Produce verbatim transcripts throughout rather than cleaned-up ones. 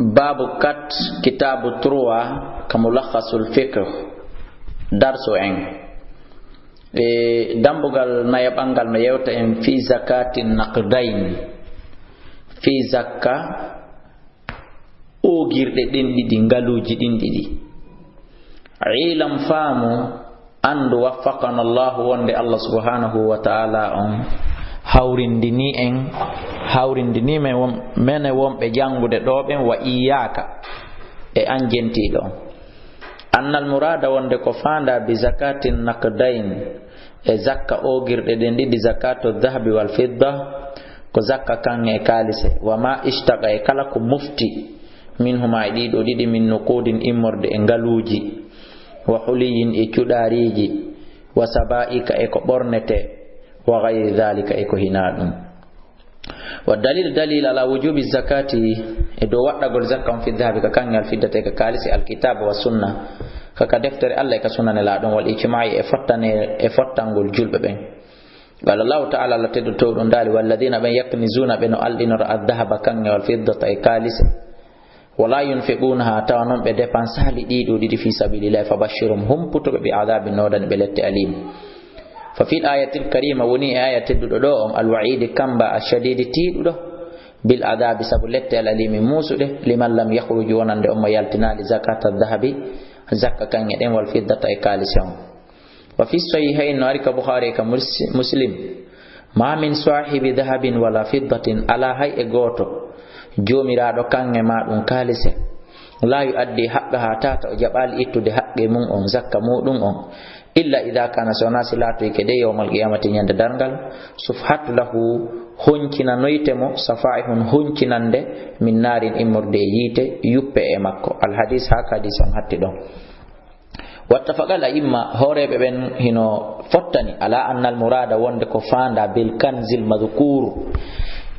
Baabu quatre, kitaabu trois, ka Mulakhasul Fiqh, darsu en. E dambugal nayaɓal ngal no yewta en fi zakati naqdayn, fi zakka oogirɗe ɗen ɗiɗi, ngaluuji ɗin ɗiɗi. Ilam, faamu, anndu, waffaqana Allahu, wonde Allah subhanahu wa ta'ala on hawrindini en, hawrindini men won-, mene wonɓe janngude ɗo ɓen, wa iyyaka, e an jentiiɗo on. Annal murada, wonde ko faanda bi zakatin naqdayn, e zakka oogirɗe ɗen ɗiɗi, zakatu dhahabi wal fidda, ko zakka kaŋŋe e kaalise, wa ma ishtaqa, e kala ko mofti, minhuma, e ɗiɗo ɗiɗi, min nuqudin, immorde e ngaluuji, wa huliyin, e cuɗaariiji, wa saba'ika, e ko ɓornete, wa ghayri dhalika, e ko hinaa ɗum. Wa dalil, dalil ala wujubi zakati, e dow waɗɗagol zakka on, fi dhahabi, ka kaŋŋe, al fiddata, e ka kaalise, al kitab wa sunna, ka, ka deftere Allah e ka sunna Nelaaɗo on, wal ijma'i, e fottane, e fottangol julɓe ɓen. Qala Allahu ta'ala, Allah tedduɗo towɗo on daali, walladhina, ɓen, yaknizuna, ɓe no alɗinora, adh-dhahaba, kaŋŋe, wal fiddata, e kaalise, wala yunfiqunaha, tawa non ɓe depansaali ɗiɗo ɗiɗi fi sabilillahi, fabashshirhum, humputu ɓe, bi adhabin, noodani ɓe lette, alim. Fa fil ayatil karima, woni e aya tedduɗo ɗo on, al wa'idi, kamba, ashadidi, tiiɗuɗo, bil adhabi, sabu lette, al alimi, muusuɗe, liman lam yakhruj, wonande on mo yaltinaali, zakata dhahabi, zakka kaŋŋe ɗen, wal fiddata, e kaalise on. Wa fi sahihayn, no ari ka Bukhari e ka Mus-, Muslim, ma min sahibi dhahabin wala fiddatin, alaa hay e gooto joomiraaɗo kaŋŋe ma ɗum kaalise, la yu'addi haqqaha, tata o jaɓaali ittude haqqe mum on, zakka muɗum on, illa idha kana, so wonaa si laatoyike de yawmal qiyamati, ñande darngal, sufhat lahu, honcinanoyte mo, safaihun, honcinande, min naarin, immorde e yiite, yuppe e makko. Al hadis, haa ka hadis on hatti ɗon. Wattafaqal a'imma, hooreeɓe ɓen hino fottani, ala annal murada, wonde ko faanda, bil kanzil madhkur,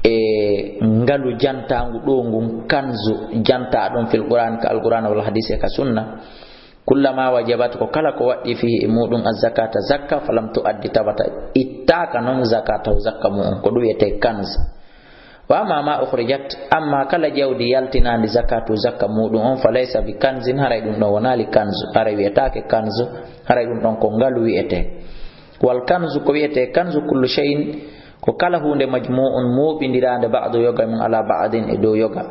e ngalu jantaangu ɗo ngun, kanzu jantaa ɗum, fil Qur'an, ka Al Qur'an wal hadis e ka sunna, kullama wajabat, ko kala ko waɗɗi, fihi, e muɗum, az-zakata, zakka, falam tu'addi, tawata ittaaka non, zakatahu, zakka mu'um, ko ɗum wiyetee kanz. Wa amma ma ukhrijat, amma kala jawdi yaltinaandi zakatu, zakka muɗum on, fa laysa bi kanzin, haray ɗum ɗon wonaali kanzu, haray wiyetaake kanzu, haray ɗum ɗon ko ngalu wiyetee. Wal kanzu, ko wiyetee kanzu, kullu shay'in, ko kala huunde, majmu'un, mooɓindiraande, ba'du, yoga mum, ala ba'din, e dow yoga,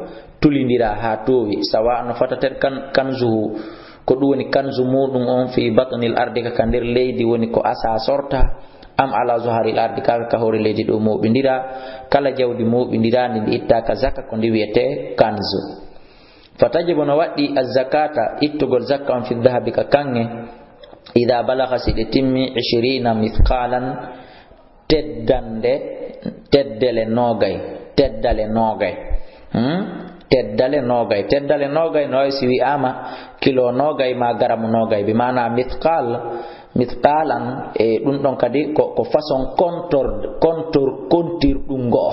tulindiraa haa toowi, sawa'an, no fota ter kan-, kanzuhu, ko ɗum woni kanzu muɗum on, fi batnil ardi, ka, ka nder leydi woni ko asaa sortaa, am ala zahril ardi, kaa ka hoore leydi ɗo mooɓindiraa, kala jawdi mooɓindiraandi ndi ittaaka zaka, ko ndi wiyetee kanzu. Fa tajibu, no waɗɗi, az-zakata, ittugol zakka on, fi dhahabi, ka kaŋŋe, idha balagha, si ɗe timmi, ishrina mithqalan, teddande, teddele noogay, teddale noogay. Hmm? Teddale noogay. Teddale noogay, no wayi si wi'aama kilo noogay maa garamu noogay. Bi maana mithqal, mithqalan, e ɗum ɗon kadi ko, ko façon kontor, kontor, kontirɗum ngo'o.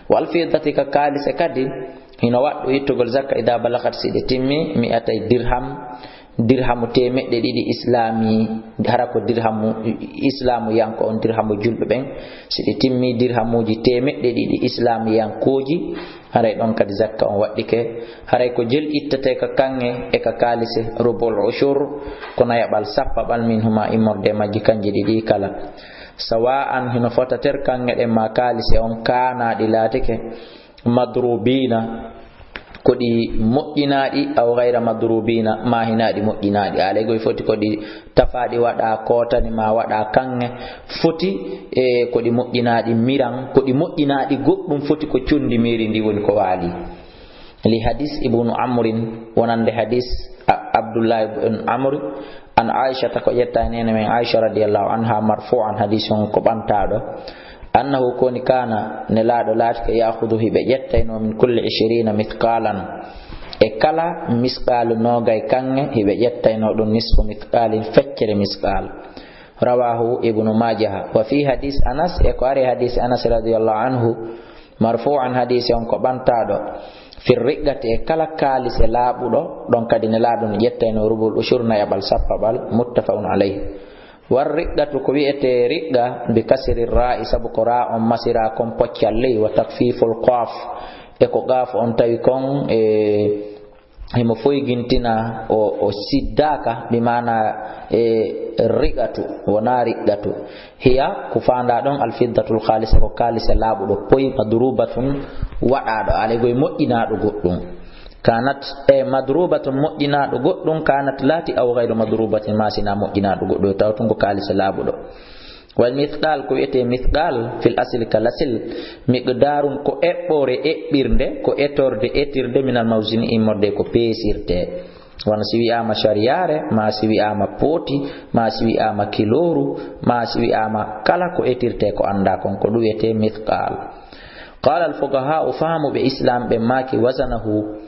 Wal fiddati, ka kaalise kadi, hino waɗɗo ittugol zakka, ida balagat, si ɗe timmi, mi'atay dirham, dirhamu teemeɗɗe ɗiɗi islami, hara ko dirhamu islamu yanko on, dirhamu julɓe ɓen, si ɗe timmi dirhamuji teemeɗɗe ɗiɗi islami yankooji, haray ɗon kadi zakka on waɗɗike, haray ko jel ittete ka kaŋŋe e ka kaalise, rubul ushur, ko nayaɓal sappaɓal, min huma, immorde e majji kanji ɗiɗi kala. Sawa'an, hino fota ter kaŋŋe ɗen ma kaalise on, kaana, ɗi laatike, madrubina, ko ɗi moƴƴinaaɗi, aw ghayra madrubina, ma hinaa ɗi moƴƴinaaɗi. Alay goy foti ko ɗi tafaaɗi waɗa kootani ma waɗa kaŋŋe, foti e ko ɗi moƴƴinaaɗi miran, ko ɗi moƴƴinaaɗi goɗɗum foti ko condi meri ndi woni ko waali. Li hadis Ibnu Amrin, wonande hadis A-, Abdullah ibn Amr, an Aisha, ta ko ƴetta e neene men Aisha radiyallahu anha, marfu'an, hadis on ko ɓantaaɗo. Annahu, ko woni, kana, Nelaaɗo laatike, ya'khudhu, hiɓe ƴettayno, min kulli ishrina mithqalan, e kala misqaalu noogay kaŋŋe, hiɓe ƴettayno ɗum, nisfu mithqalin, feccere misqal. Rawahu Ibnu Majah. Wa fi hadis Anas, e ko ari hadis Anas radiyallahu anhu, marfu'an, hadisi on ko ɓantaaɗo, fi riqqati, e kala kaalise laaɓuɗo, ɗon kadi Nelaaɗo no ƴettayno rubul ushur, nayaɓal sappaɓal, muttafaqun alayh. War riqqatu, ko wi'etee riqqa, bi kasri ra'i, sabu ko ra on masiraa kon poccal ley, wa takfiful qaf, E ko qaaf on tawi kon e himo foygintina o, o siddaaka, bi maana e riqatu, wonaa riqatu. Hiya, ko faandaa ɗon, alfiddatul khaalisa, ko kaalise laaɓuɗo, poy, madrubatun, waɗaaɗo, alay goy moƴƴinaaɗo goɗɗum. Kanat, e madrubatun, moƴƴinaaɗo goɗɗum, kanat laati, aw ghayru madrubatin, maa si wonaa moƴƴinaaɗo goɗɗum, tawa tun ko kaalise laaɓuɗo. Wal mithqal, ko wi'etee mithqal, fil asli kal asl, miqdarun, ko eɓɓoore eɓɓirnde, ko etorde etirde, minal mawzini, immorde ko peesirtee. Wano si wi'aama shariyaare, maa si wi'aama pooti, maa si wi'aama kilooru, maa si wi'aama kala ko etirtee ko anndaa kon, ko ɗum wi'etee mithqal. Qala al fuqaha, o faamuɓe Islam ɓe maaki, wazanahu,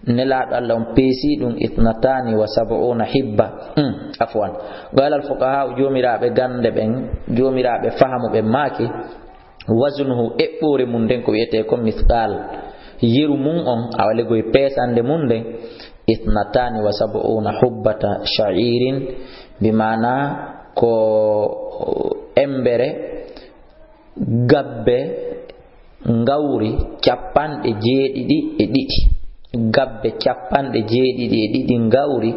Nelaaɗo Allah on peesi ɗum, ithnatani wa sab'una hibba. Hmm, afwan. Qala al fuqaha, joomiraaɓe gannde ɓen, joomiraaɓe fahamu ɓen maaki, waznuhu, eɓɓoore mum nden ko wi'etee ko mithqal. Yeru mum on, awa legoy peesande mum nden, ithnatani wa sab'una hubbata sha'irin, bi maana ko embere gabbe ngawri capanɗe jeeɗiɗi e ɗiɗi. Gabbe capanɗe jeeɗiɗi e ɗiɗi ngawri,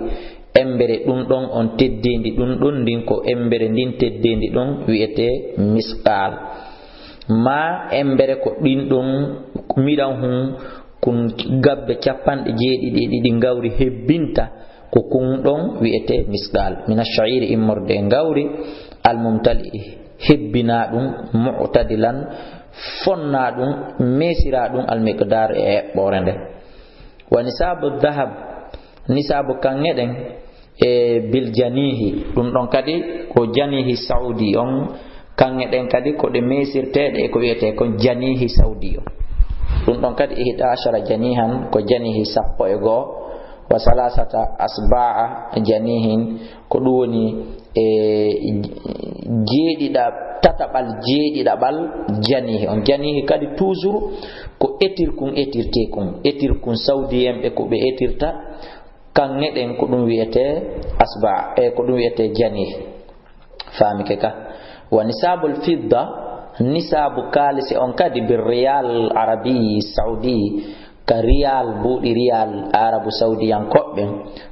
embere ɗum ɗon on teddeendi ɗum ɗon ndin, ko embere ndin teddeendi ɗon wi'etee misqal. Maa embere ko ɗin ɗon miɗan hun kun gabbe capanɗe jeeɗiɗi e ɗiɗi ngawri hebbinta, ko kun ɗon wi'etee misqal. Mina sha'iri, immorde e ngawri, al mumtali'i, hebbinaa ɗum, mu'tadilan, fonnaa ɗum, meesiraa ɗum, al miqdar, e eɓɓoore nde. Wa nisaabu dahab, nisaabu kaŋŋe ɗen, e bil janihi, ɗum ɗon kadi ko janihi saudi on, kaŋŋe ɗen kadi ko ɗe meesirteeɗe e ko wi'etee kon janihi saudi on. Ɗum ɗon kadi ihda ashara janihan, ko janihi sappo e goo, wa salasata asba'a janihin, ko ɗum woni e jeeɗiɗa-, tataɓal jeeɗiɗaɓal janihi on. Janihi kadi toujours ko etirkun etirteekun. Etirkun saudiyemɓe ko ɓe etirta kaŋŋe ɗen ko ɗum wi'etee asba, e ko ɗum wi'etee janihi. Faamike ka. Wa nisaabul fidda, nisaabu kaalisi on kadi bi riyal arabi saudi, ka riyal, mbuuɗi riyal Arabu Sawdiyankoɓɓe,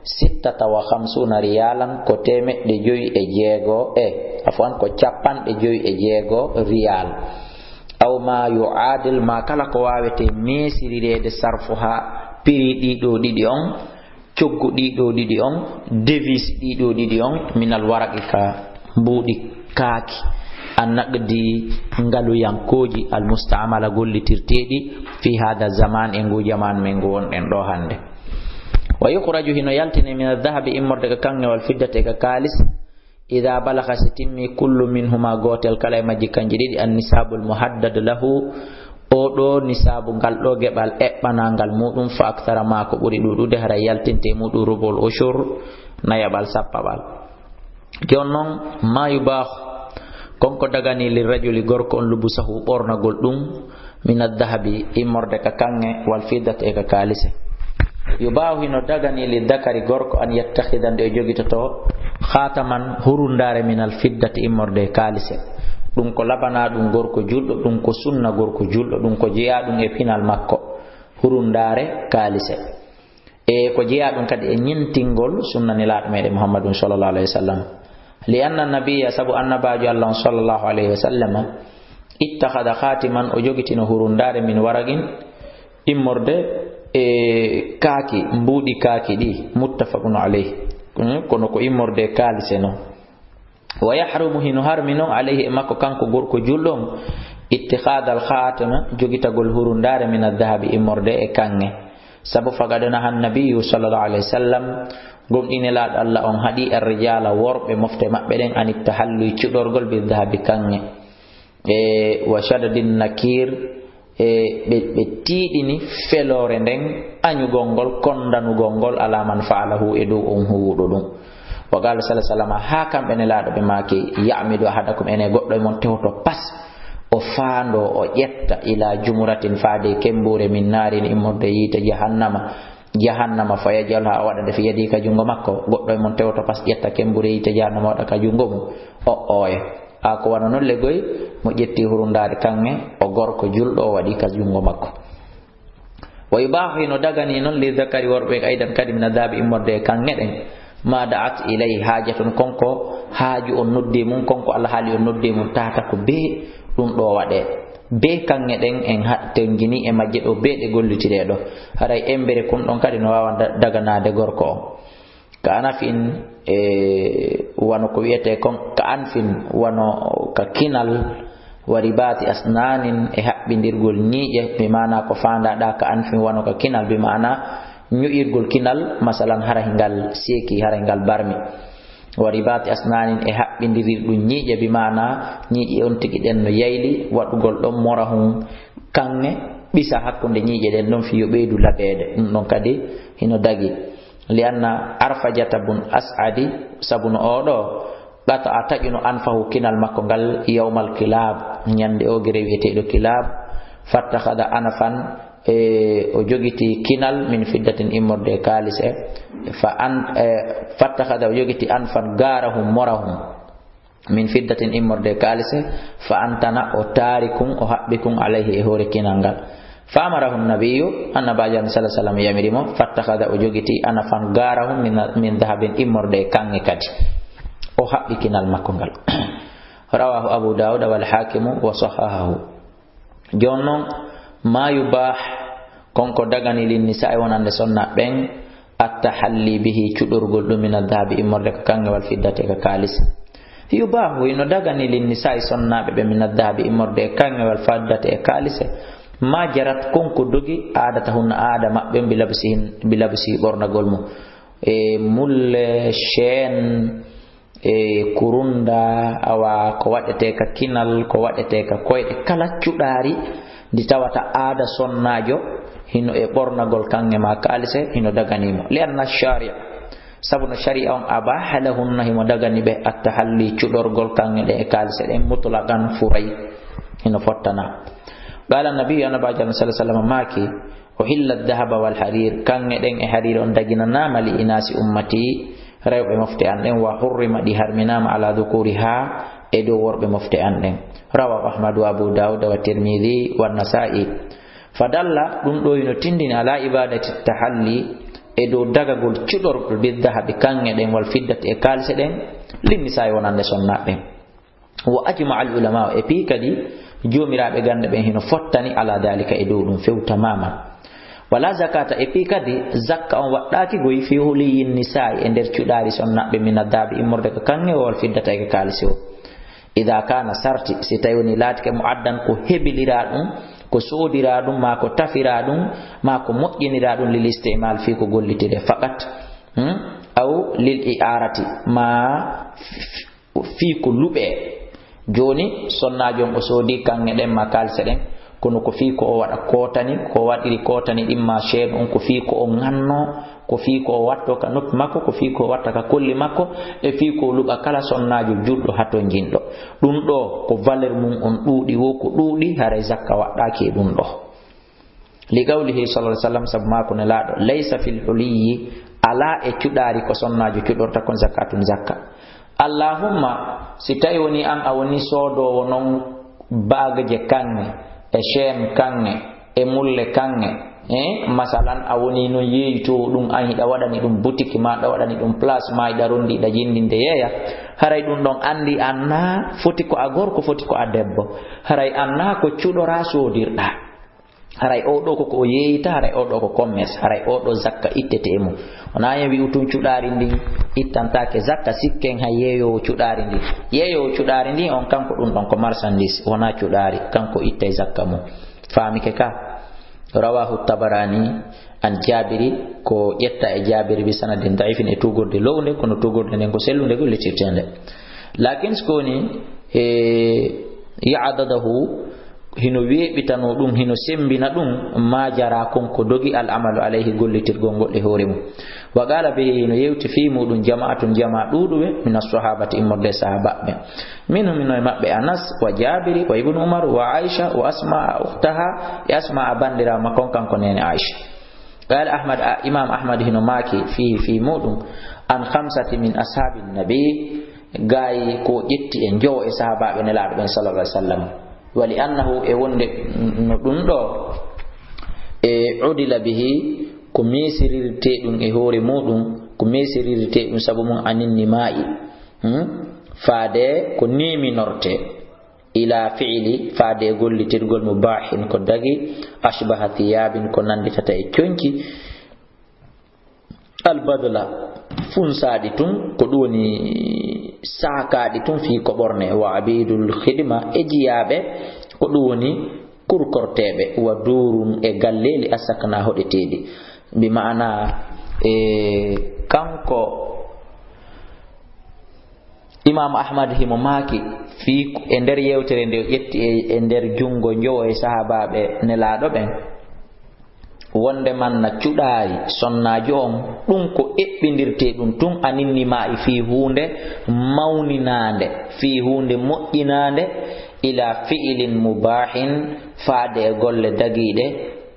sittata wa khamsuna riyalan, ko teemeɗɗe jowi e jeego, e, afwan, ko capanɗe jowi e jeego riyal. Aw ma yu'adil, ma kala ko waawetee meesirireede sarfu haa piri ɗiɗo ɗiɗi on, coggu ɗiɗo ɗiɗi on, devise ɗiɗo ɗiɗi on, minal waraqi ka mbuuɗi kaaki, an naqdi ngaluyankooji, al mustaamala gollitirteeɗi, fi hada zaman, e ngu jaman men ngu wonɗen ɗo hannde. Wa yukhraju, hino yaltine, min adh-dhahabi, immorde ka kaŋŋe, wal fiddati, e ka kaalis, ida balaga, si timmi, kullu minhuma, gootel kala e majji kanji ɗiɗi, an nisabul muhaddad lahu, o ɗo nisaabu ngal ɗo geɓal eɓɓanangal muɗum, fa akthara, ma ko ɓuri ɗuɗude, hara yaltinte muɗum rubul ushur, nayaɓal sappaɓal. Jon non, ma yubaahu, kon ko dagani li rajuli gorko on lubusahu ɓornagol ɗum, min addahabi immorde ka kaŋŋe, wal fiddati e ka kaalise. Yubaahu hino dagani li dakari gorko an yattakhida nde o jogitoto khataman hurundaare min al fiddati immorde e kaalise. Ɗum ko labana ɗum gorko julɗo, ɗum ko sunna gorko julɗo, ɗum ko jeyaa ɗum e pinal makko, hurundaare kaalise. E ko jeyaa ɗum kadi e ñintingol sunna Nelaaɗo meɗen Muhammadun sallallahu alayhi wa sallam. Li anna nabiyya, sabu annabaajo Allah on sallallahu alayhi wa sallam, ittakhada khatiman, o jogitino hurundaare min waragin, immorde e kaaki, mbuuɗi kaaki ɗi, muttafaqun alayhi. Hmm, kono ko immorde e kaalise non. Wa yahrumu, hino harmi non, alayhi, e makko kanko gorko julɗo on, ittikhadal khatima, jogitagol hurundaare, min addahabi, immorde e kaŋŋe. Sabu faqad naha nabiyyu sallallahu alayhi wa sallam, gomɗii Nelaaɗo Allah on haɗi, ar-rijala, worɓe mofte maɓɓe ɗen, anit tahalluyi, cuɗorgol, bi dahabi, kaŋŋe. E wa shadadin nakir, e ɓe, ɓe tiiɗini feloore nden, añugol ngol, kondanugol ngol, ala man fa'alahu, e dow on huwuɗo ɗum. Wa qala sallallahu alayhi wa sallam, haa kamɓe Nelaaɗo ɓe maaki, ya'midu ahadakum, ene goɗɗo e mon tewto pas, o faando, o ƴetta, ila jumratin, faade kembuure, min naarin, immorde yiite jahannama, jahannama, fa yaj'alha, o waɗa nde fi yadi, ka junngo makko. Goɗɗo e mon tewto pas, ƴetta kembuure yiite jahannama, waɗa ka junngo mum, o ooya. A ko wano non legoy mo ƴetti hurundaare kaŋŋe, o gorko julɗo, o waɗi ka junngo makko. Wa yubaahu, hino daganii non, li zakari, worɓe ɓen, aydan kadi, mina dahabi, immorde e kaŋŋe ɗen, ma da'at ilay hajatun, kon ko haaju on noddi mum, kon ko alhaali on noddi mum, tahata ko bee ɗum ɗoo waɗee. Bee kaŋŋe ɗen en ha-, tonjini e majje ɗoo, bee ɗe gollitiree ɗoo. Haray embere kun ɗon kadi no waawa da-, daganaade gorko on. Ka anfin, e, wano ko wi'etee kon, ka anfin, wano ka kinal, wa ribaati asnaanin, e haɓɓindirgol ñiiƴe, bi maana ko faandaa ɗaa ka anfin wano ka kinal, bi maana ño'irgol kinal, masalan, hara hingal seeki, hara hingal barmi. Wa ribaati asnaanin, e haɓɓindirirɗum ñiiƴe, bi maana ñiiƴe on tigi ɗen no yayli, waɗugol ɗon morahun kaŋŋe, ɓisa hakkunde ñiiƴe ɗen ɗon fii yo ɓeydu laɓeede. Ɗum ɗon kadi hino dagi. Li anna Arfajata bun As'adi, sabu no oo ɗoo, qata'a, taƴuno, anfahu, kinal makko ngal, yawmal kilaab, ñande oogere wi'eteeɗo Kilaab, fattakhadha anafan, e, o jogiti kinal, min fiddatin, immorde e kaalise, fa an-, e, fattakhadha, o jogiti, anfan, gaarahum, morahum, min fiddatin, immorde e kaalise, fa antana, o taari kun, o haɓɓi kun, alayhi, e hoore kinal ngal. Fa amarahu nabiyyu, Annabaajo Allah sallallahu alaihi wasallam yamiri mo, fattakhadha, o jogiti, anafan, gaarahum, min, min dhahabin, immorde e kaŋŋe kadi. O haɓɓi kinal makko ngal. Rawahu Abu Dawud wal Hakimu wa sahhahahu. Jooni non, ma yubah, kon ko dagani lin nisa'i wonande sonnaaɓe ɓen, at-tahalli bihi, cuɗorgol ɗum, min adh-dhahabi, immorde ka kaŋŋe, wal fiddati, ka kaalis. Yubahu, hino dagani lin nisa'i, sonnaaɓe ɓe, min adh-dhahabi, immorde e kaŋŋe, wal fiddati, e kaalise, ma jarat, kon ko dogi, aadatahunna, aada maɓɓe on, bi labsihin-, bi labsihi, ɓornagol mum. E mulle, chaîne, e kurunda, awa ko waɗetee ka kinal, ko waɗetee ka koyɗe, kala cuɗaari ndi tawata aada sonnaajo, hino e ɓornagol kaŋŋe maa kaalise, hino daganii mo. Li anna shari', sabu no shari'a on, abaha lahunna, himo dagani ɓe, at-tahalli, cuɗorgol kaŋŋe ɗen e kaalise ɗen, mutlaqan, furay, hino fottana. Qala Nabiyyu, Annabaajo Allah sallallahu alaihi wasallam maaki, uhilla adh-dhahaba wal harir, kaŋŋe ɗen e hariir on daginanaama, li inasi ummati, rewɓe mofte an ɗen, wa hurrima, ɗi harminaama, ala dhukuriha, e dow worɓe mofte an ɗen. Rawahu Ahmad wa Abu Dawud wa Tirmidhi wa Nasa'i. Fadalla, ɗum ɗo hino tindini, ala ibadati tahalli, e dow dagagol cuɗorɗo, bidh-dhahabi, kaŋŋe ɗen, wal fiddati, e kaalise ɗen, linnisa'i, wonande sonnaaɓe ɓen. Wa ajma al ulama, e pii kadi joomiraaɓe ganda ɓen hino fottani, ala dhalika, e dow ɗum few tamaman. Wala zakata, e pii kadi zakka on waɗɗaaki goy, fi huliyin nisa'i, e nder cuɗaari sonnaaɓe, min adh-dhahabi, immorde ko kaŋŋe, wal fiddata, e ko kaalisi o. Idha kana, sarti, si tawi woni laatike, mu'addan, ko hebiliraa ɗum, ko soodiraa ɗum, maa ko tafiraa ɗum, maa ko moƴƴiniraa ɗum, lil istimal, fii ko gollitire faqat, hmm? Aw lil i'arati, maa fii ko luɓee. Jooni, sonnaajo on o soodii kaŋŋe ɗen maa kaalise ɗen, kono ko fii ko o waɗa kootani, ko o waɗiri kootani ɗin maa chaîne on, ko fii ko o ŋannoo, ko fii ko o wattoo ka noppi makko, ko fii ko o watta ka kolli makko, e fii ko o luɓa kala sonnaajo juulɗo hatonjinɗo. Ɗum ɗoo ko valeur mum on ɗuuɗi, wo ko ɗuuɗi, haray zakka waɗɗaaki e ɗum ɗoo. Li qawlihi sallallahu alaihi wasallam, sabu maako Nelaaɗo, laysa fil huliyyi, alaa e cuɗaari ko sonnaajo cuɗorta kon zakatun zakka. Allahumma, si tawi woni an a woni soodoowo non baagaje kaŋŋe, e chaîne kaŋŋe, e mulle kaŋŋe, eh, masalan, a woni non yeeytoowo ɗum, an hiɗa waɗani ɗum boutique, maa ɗa waɗani ɗum place, maa hiɗa ronndi, hiɗa jinndinde yeeya, haray ɗum ɗon anndi an naa foti ko a gorko, foti ko a debbo, haray an naa ko cuɗoraa soodirɗaa. Haray oo ɗoo ko ko o yeeyta, haray oo ɗoo ko commerce, haray oo ɗoo zakka ittete e mum. Wonaa en wi'u tun cuɗaari ndin ittantaake zakka, sikken hay yeeyoowo cuɗaari ndin. Yeeyoowo cuɗaari ndin on, kanko ɗum ɗon ko marchandise, wonaa cuɗaari, kanko ittay zakka mum. Faamike ka? Rawahu Tabarani an Jabiri, ko ƴetta e Jabiri bi sanadin da'ifin, e tuugorde lownde, kono tuugorde nden ko sellunde gollitirteende. Lakin si ko woni, e, ya'dadahu, hino weeɓitanoo ɗum, hino semmbina ɗum, ma jara kon ko dogi, al amalu alayhi, gollitirgol ngol e hoore mum. Wa qala bihi, hino yewti fii muɗum, jama'atun, jamaa ɗuuɗuɓe, min as-sahabati, immorde e sahabaaɓe. Minhum, hino e maɓɓe Anas, wa Jabiri, wa Ibnu Umar, wa Aisha, wa Asma'a ukhtaha, e Asma'a banndiraawo makko on, kanko neene Aisha. Qala Ahmad, a, Imam Ahmad hino maaki, fihi, fii muɗum, an khamsati min ashabin nabi, gaay ko ƴetti e njowo e sahabaaɓe Nelaaɗo ɓen sallallahu alaihi wasallam. Wa li annahu, e wonde no ɗum ɗoo, E udila bihi, ko meesirirtee ɗum e hoore muuɗum, ko meesirirtee ɗum sabu mum aninni maayi. Hmm? Faade ko neeminortee. Ila fi'li, faade e gollitirgol, mubahin, ko dagi, ashbaha thiyabin, ko nannditata e coñci, albadla, funsaaɗi tun, ko ɗum woni saakaaɗi tun fii ko ɓorne, wa abidul khidma, e jiyaaɓe, ko ɗum woni kurkorteeɓe, wa duurun, e galleeli, asakna, hoɗeteeɗi. Bi maana, e, kanko Imaamu Ahmad himo maaki fii e nder yewtere nde o ƴetti e, e nder junngo njowo e sahaabaaɓe Nelaaɗo ɓen, wonde man na cuɗaari sonnaajo on, ɗum ko eɓɓindirtee ɗum tun aninni maayi fii huunde mawninaande, fii huunde moƴƴinaande, ila fi'ilin mubahin, faade e golle dagiiɗe,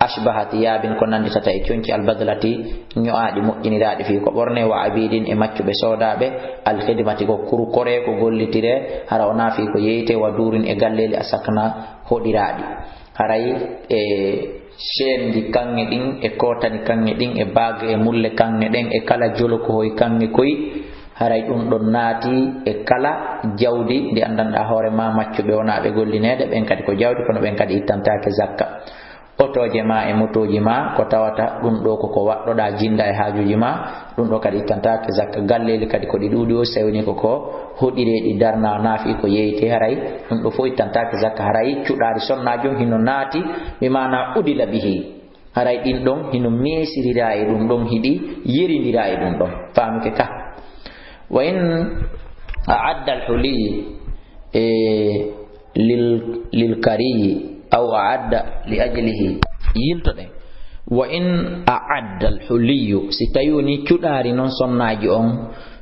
ashbaha thiyabin, ko nannditata e coñci, albadlati, ño'aaɗi, moƴƴiniraaɗi fii ko ɓorne, wa abidin, e maccuɓe soodaaɓe, alkhidmati, ko kurkore, ko gollitire, hara wonaa fii ko yeeyte, wa duurin, e galleeli, asakna, hoɗiraaɗi. Haray e seendi kaŋŋe ɗin, e kootani kaŋŋe ɗin, e baage, e mulle kaŋŋe ɗen, e kala jolokohoy kaŋŋe koy, haray ɗum ɗon naati e kala jawdi ndi anndanɗaa hoore maa maccuɓe wonaa ɓe gollineede, ɓen kadi ko jawdi, kono ɓen kadi ittantaake zakka. Otooje maa e motooji maa, ko tawata ɗum ɗoo ko ko waɗɗoɗaa jinda e haajuuji maa, ɗum ɗoo kadi ittantaake zakka. Galleeli kadi ko ɗi ɗuuɗi, o sewni ko ko hoɗiree ɗi darnaa, naa fii ko yeeytee, haray ɗum ɗoo fof ittantaake zakka. Haray cuɗaari sonnaajo on hino naati, bi maana udila bihi. Haray ɗin ɗon hino meesiriraa e ɗum ɗon, hiɗi yerindiraa e ɗum ɗon. Faamike ka? Wa in a'adda al-huliy, e, lil, lil kariyi aw a'adda li ajlihi. Yiltoɗen. Wa in a'adda al-huliyu, si tawi woni cuɗaari non sonnaaji on,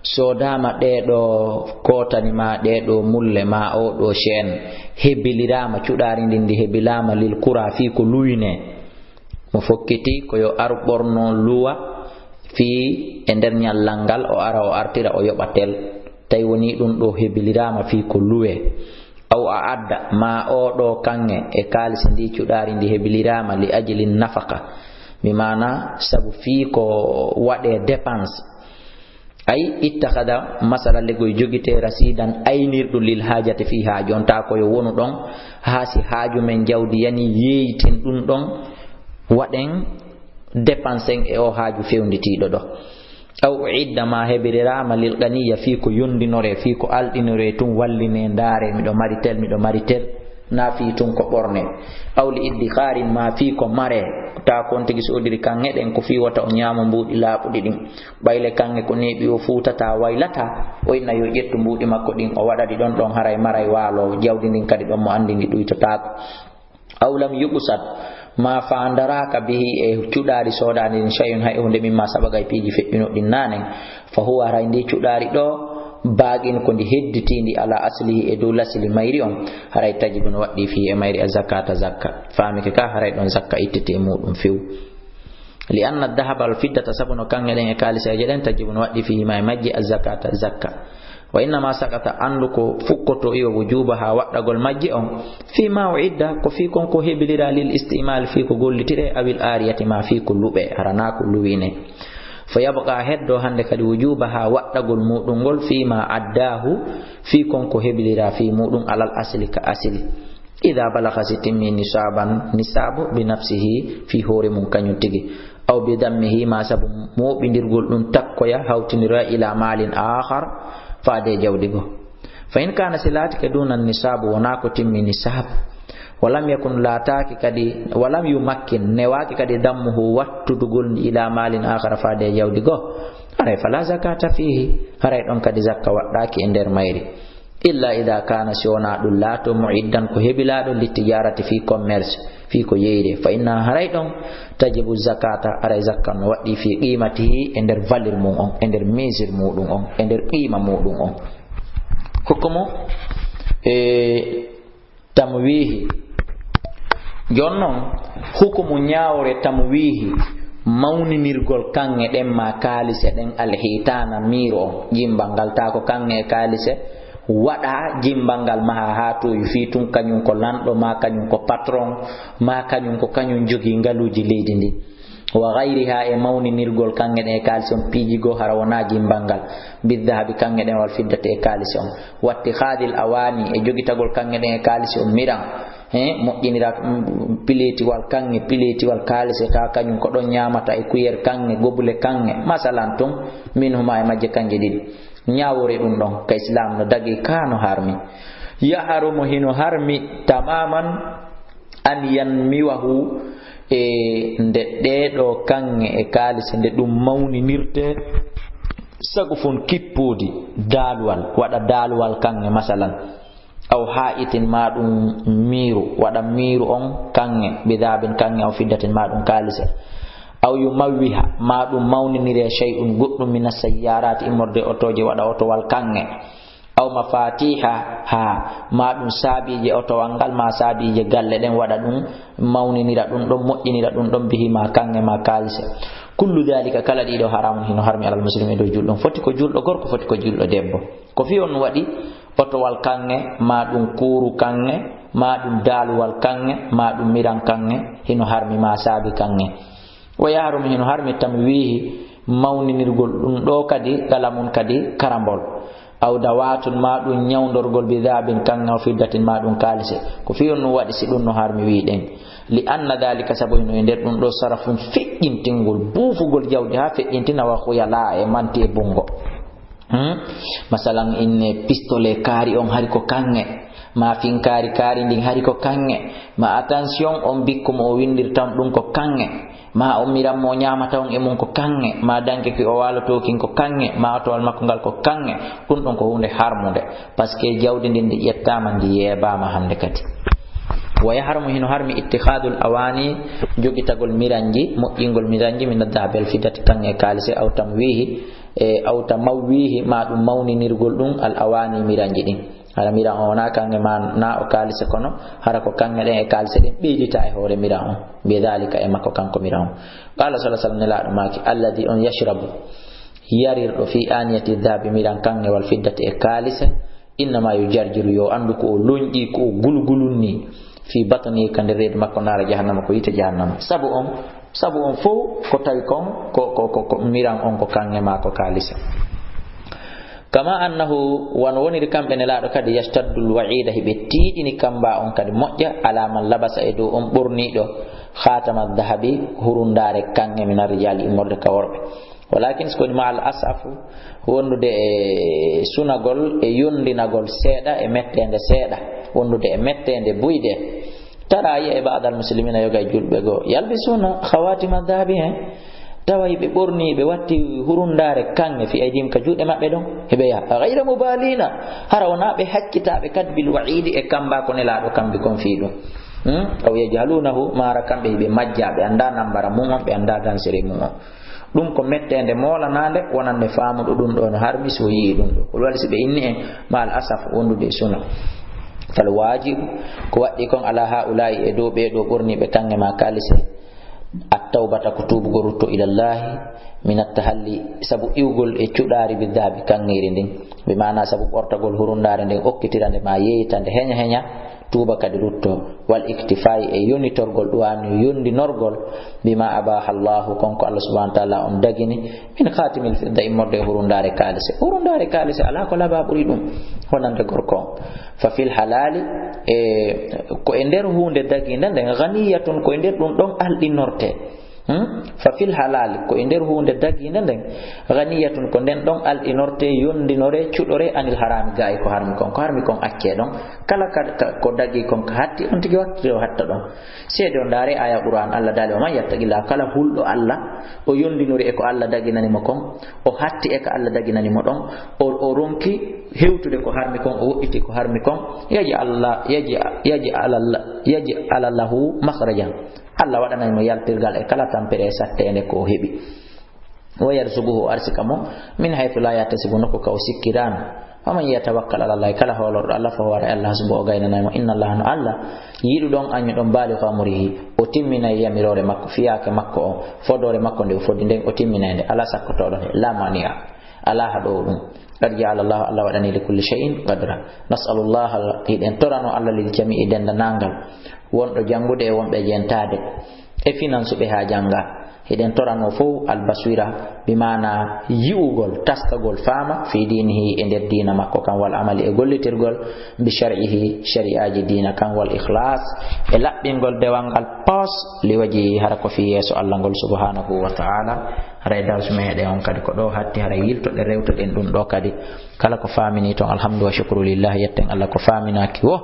soodaama ɗee ɗoo kootani maa, ɗee ɗoo mulle maa, oo ɗoo chaîne, hebiliraama, cuɗaari ndin ndi hebilaama lil kura, fii ko luwinee. Mo fokkiti ko yo ar ɓorno luwa fii e nder ñallal ngal, o ara o artira o yoɓa tel. Tawi woni ɗum ɗoo hebiliraama fii ko luwee. Aw a'adda, maa oo ɗoo kaŋŋe e kaalisi ndi cuɗaari ndi hebiliraama li ajli nafaqa. Mi maana sabu fii ko waɗee dépense. Ay, ittakhada, masala, legoy jogitee rasidan aynirɗo lil haajati fii haaju on, taa ko yo wonu ɗon, haa si haaju men jawdi yani yeeyten ɗum ɗon, waɗen dépense en e o haaju fewnditiiɗo ɗo. Aw uidda, ma heɓiriraama lil ganiya fii ko yondinoree, fii ko alɗinoree tun, wallinee, ndaaree, miɗo mari tel, miɗo mari tel. Na fii tun ko ɓorne. Aw li iddikharin, ma fii ko maree. Taa kon tigi soodiri kaŋŋe ɗen ko fii wota o ñaamo mbuuɗi laaɓuɗi ɗin. Ɓayle kaŋŋe ko neeɓi o fuutata, waylata, o inna yo ƴettu mbuuɗi makko ɗin, o waɗa ɗi ɗon ɗon, haray maray waalo, jawdi ndin kadi ɗon mo anndi ndi ɗuytotaako. Aw lam yuqsad, ma faandaraaka bihi, e cuɗaari soodaandi ndin, shay'un, hay huunde, mimma sabaqa, e piiji feƴƴuno ɗin naanen. Fa huwa, haray ndi cuɗaari ɗo, baaqin, ko ndi hedditiindi, ala aslihi, e dow lasli mayri on, haray tajibu, no waɗɗii, fihi, e mayri, a zakata, zakka. Faamike ka? Haray ɗon zakka ittete e muuɗum few. Li anna dahaba wal fiddata, sabu no kaŋŋe ɗen e kaaliseeje ɗen, tajibu, no waɗɗii, fihi, ma e majje, a zakata, zakka. Wa innama sakata, anndu ko fukkoto iwa wujubaha, waɗɗagol majje on, fi ma uidda, ko fii kon ko hebilira, lil istimal, fii ko gollitire, awil ariyati, ma fii ko luɓe, hara na ko luwine. Fa yabqa, heddo hande kadi, wujubaha, waɗɗagol muɗum ngol, fi ma addahu, fii kon ko hebilira fii muɗum, alal asli, ka asli. Ida balaga, si timmi, nisaban, nisabu, bi nafsihi, fii hoore mum kañum tigi, aw bi dammihi, ma sabu mooɓindirgol ɗum, takkoya, hawtindira, ila malin akhar, faade jawdi goo. Fa in kana, si laatike, duna nisabu, wona ko timmi nisabu, walam yakun, laataaki kadi, walam yumakkin, newaaki kadi, dammuhu, wattudugol ndi, ila malin akhara, faade jawdi goo, haray fala zakata fihi, haray ɗon kadi zakka waɗɗaaki e nder mayri. Illa ida kana, si wona ɗum laato, muiddan, ko hebilaaɗo, littijarati, fii commerce, fii ko yeyre, fa inna, haray ɗon, tajibu zakata, haray zakka no waɗɗii, fii qimatihi, e nder valeur mum on, e nder mesure muɗum on, e nder qima muɗum on. Hukmu, e, tamwihi. Jooni non, hukumu ñaawre tamwihi, mawninirgol kaŋŋe ɗen ma kaalise ɗen, alhitaana, miiro on, jimbal ngal, taa ko kaŋŋe e kaalise, waɗa jimbal ngal maha ha towi, fii tun kañum ko lanɗo, ma kañum ko patron, ma kañum ko kañum jogii ngaluuji leydi ndin. Wa ghayriha, e mawninirgol kaŋŋe ɗen e kaalisi on piiji goo, hara wonaa jimbal ngal, biddahabi, kaŋŋe ɗen, wal fiddati, e kaalisi on. Wattikhadil awani, e jogitagol kaŋŋe ɗen e kaalisi on miran, he, moƴƴinira, mm, pileetiwal kaŋŋe, pileetiwal kaalisi, tawa kañum ko ɗon ñaamata, e kuyere kaŋŋe, gobule kaŋŋe, masalan tun, minhuma, e majje kaŋŋe ɗiɗi. Ñaawore ɗum ɗon ka Islaam no dagii, ka no harmi. Yahrumu, hino harmi tamaman, an yanmiwahu, e nde ɗee ɗoo kaŋŋe e kaalisi, nde ɗum mawninirtee, saqfun, kippoodi, daaluwal, waɗa daaluwal kaŋŋe, masalan, aw ha'itin, ma ɗum miiru, waɗa miiru on kaŋŋe, bidahabin, kaŋŋe, aw fiddatin, ma ɗum kaalise, aw yumawwiha, ma ɗum mawninire, shay'un, goɗɗum, mina sayyarati, immorde otooje, waɗa otowal kaŋŋe, aw mafatiha ha, ma ɗum saabiije otowal ngal, ma saabiije galle ɗen, waɗa ɗum, mawninira ɗum ɗon, moƴƴinira ɗum ɗon, bihi, ma kaŋŋe, ma kaalise. Kullu dhalika, kala ɗiɗo, haramun, hino harmi, alal muslimi, e dow julɗo. Foti ko julɗo gorko, foti ko julɗo debbo. Ko fii on waɗi otowal kaŋŋe, ma ɗum kuuru kaŋŋe, ma ɗum daaluwal kaŋŋe, ma ɗum miran kaŋŋe, hino harmi, ma saabi kaŋŋe. Wa yahrumu, hino harmi, tamwihi, mawninirgol ɗum ɗoo kadi, qalamun, kadi karambol. Aw dawatun, ma ɗum ñawndorgol, bidahabin, kaŋŋe, aw fiddatin, ma ɗum kaalise. Ko fii on ɗum waɗi si ɗum no harmi, wii ɗen. Li anna dhalika, sabu hino e nder ɗum ɗoo sarafun, feƴƴintingol, buufugol jawdi haa feƴƴintina, wa khuyala, e manti e bungo. Hmm? Masalan, inne pistolet kaari on hari ko kaŋŋe, ma finkaari kaari ndin hari ko kaŋŋe, ma attention on bikku mo o windirta on ɗum ko kaŋŋe, ma on miran mo o ñaamata on e mum ko kaŋŋe, ma danke ki o waalotoo kin ko kaŋŋe, ma otowal makko ngal ko kaŋŋe, ɗum ɗon ko huunde harmunde, parce que jawdi ndin ndi ƴettaama, ndi yeebaama hannde kadi. Wa yahrumu, hino harmi, ittikhadul awani, jogitagol miranji, moƴƴingol miranji, min adh-dhahabi wal fiddati, kaŋŋe e kaalise, aw tamwihi, e, aw tamawwihi, ma ɗum mawninirgol ɗum, al awani, miranji ɗin. Hara miran o wonaa kaŋŋe ma na o kaalise, kono hara ko kaŋŋe ɗen e kaalise ɗen ɓeydita e hoore miran on. Bi dhalika, e makko kanko miran on. Qala sallallahu alaihi wasallam, Nelaaɗo maaki, alladhi, on yashrabu, yarirɗo, fi aniyati dhahabi, miran kaŋŋe, wal fiddati, e kaalise, innama yujarjiru, yo anndu ko o lonƴi, ko o gulgulunni, fi batni, ka nder reedu makko, naara jahannama, ko yiite jahannama. Sabu on, sabu on fow ko tawi kon ko, ko, ko, ko miran on ko kaŋŋe ma ko kaalise. Kama annahu, wano woniri kamɓe Nelaaɗo kadi, yashtaddul wa'ida, hiɓe tiiɗini kamba on kadi moƴƴa, ala man labasa, e dow on ɓorniiɗo, khatama dhahabi, hurundaare kaŋŋe, min arrijali, immorde ka worɓe. Walakin, so ko woni, ma al asafu, wondude e sunagol, e yondinagol seeɗa, e metteende seeɗa, wondude e metteende buyde. Tara, yi'a, e ba'dal muslimina, yoga e julɓe goo, yalbisuna khawatima dhahabi, he, tawa hiɓe ɓorni, ɓe watti hurundaare kaŋŋe, fi aydihim, ka juuɗe maɓɓe ɗon, hiɓe yaha, ghayra mubalina, hara wonaa ɓe hakkitaaɓe kadi, bil wa'idi, e kamba ko Nelaaɗo kambi kon fii ɗum. Hmm? Aw yajhalunahu, mara kamɓe hiɓe majja, ɓe anndaa nambara mum on, ɓe anndaa dansere mum on. Ɗum ko metteende moolanaande wonande faamuɗo ɗum ɗo no harmi, si o yi'i ɗum ɗo. Ko ɗum waɗi si ɓe inni en, ma al asaf, wondude e suna. Fal waajibu, ko waɗɗi kon, ala haa'ulaa'i, e dow ɓee ɗoo ɓorniiɓe kaŋŋe ma kaalise, at tawbata, ko tuubugol, rutto, ilallahi, min at tahalli, sabu iwgol e cuɗaari, bi dhahabi, kaŋŋeeri ndin, bi maana sabu ɓortagol hurundaare nden, okkitira nde ma yeeyta nde, heña heña, tuuba kadi rutto, wal iktifaa'i, e yonitorgol, ɗuwaani yondinorgol, bima abaha Allahu, kon ko Allah subhanahu wa ta'ala on dagini, min khatimil fidda, immorde e hurundaare kaalise. Hurundaare kaalise alaa ko labaa ɓuri ɗum wonande gorko on. Fa fil halali, e ko e nder huunde dagiinde nden, ghaniyatun, ko e nder ɗum ɗon alɗinorte. Hmm? Fa fil halali, ko e nder huunde dagiinde nden, ghaniyatun, ko nden ɗon alɗinorte, yondinore, cuɗore, anil harami, gaa e ko harmi kon. Ko harmi kon accee ɗon. Kala ka, ka, ko dagii kon ka hatti, on tigi wattete o hatta ɗon. Seede on, ndaare aya Qur'an, Allah daali, "Wa man yattaqillah," kala hulɗo Allah, o yondinori e ko Allah daginani mo kon, o hatti e ko Allah daginani mo ɗon, o, o ronki hewtude ko harmi kon, o woɗɗiti ko harmi kon, yaji Allah, yaji, yaji alal-, yaji alallahu makhrajan. Allah waɗanay mo yaltirgal e kala tampere e satteende ko o heɓi. Wa yarzuquhu, o arsika mo, min haythu la yahtasibu, nokku ka o sikkiraano. Wa man yatawakkal ala Allahi, kala hoolorɗo Allah, fa huwa, Allah hasbuhu, o gaynanay mo. Inna Allaha, no Allah, yiɗuɗon, añuɗon, balighu amrihi, o timminay yamiroore makko, fiyaake makko on, fodoore makko nde o fodi nden, o timminay nde, alaa sakkotooɗo nde, la mani'a. Alaa haɗoowo ɗum. Qad ja'ala Allahu, Allah waɗani li kulli shay'in qadra. Nas'alullaha, hiɗen torano Allah lil jami'i, denndaangal, wonɗo janngude e wonɓe jentaade, e finansuɓe haa jannga. Hiɗen torano fof albaswira, bi maana yi'ugol, taskagol faama, fi diinihi, e nder diina makko kan, wal amali, e gollitirgol, bi shar'ihi, shari'aaji diina kan, wal ikhlas, e laɓɓingol dewal ngal pos, li waji, hara ko fi yeeso Allah ngol subhanahu wa ta'ala. Haray darsu meɗen on kadi ko ɗo hatti, haray yiltoɗen rewtoɗen ɗum ɗo kadi. Kala ko faamini toon, alhamdu wa shukru lillah, yetten Allah ko faaminaaki wo.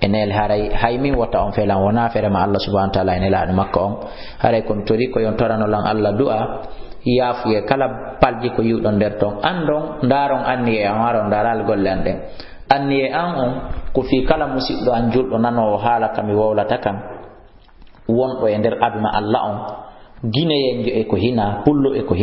E neel haray, hay min wota on felan, wona fere ma Allah subhanahu wa ta'ala e nelaaɗo makko on. Haray ko mi tori ko yon torano lan Allah du'a, yaafuye kala palji ko yiwɗon nder ton. Andon, ndaron anniye an, haron ndaral golle an ɗen. Anniye an on, ko fii kala musiɗɗo an julɗo nanowo haala ka mi wowlata kan, wonɗo e nder aduna Allah on, gineyenjo e ko hina, pullo e ko hina.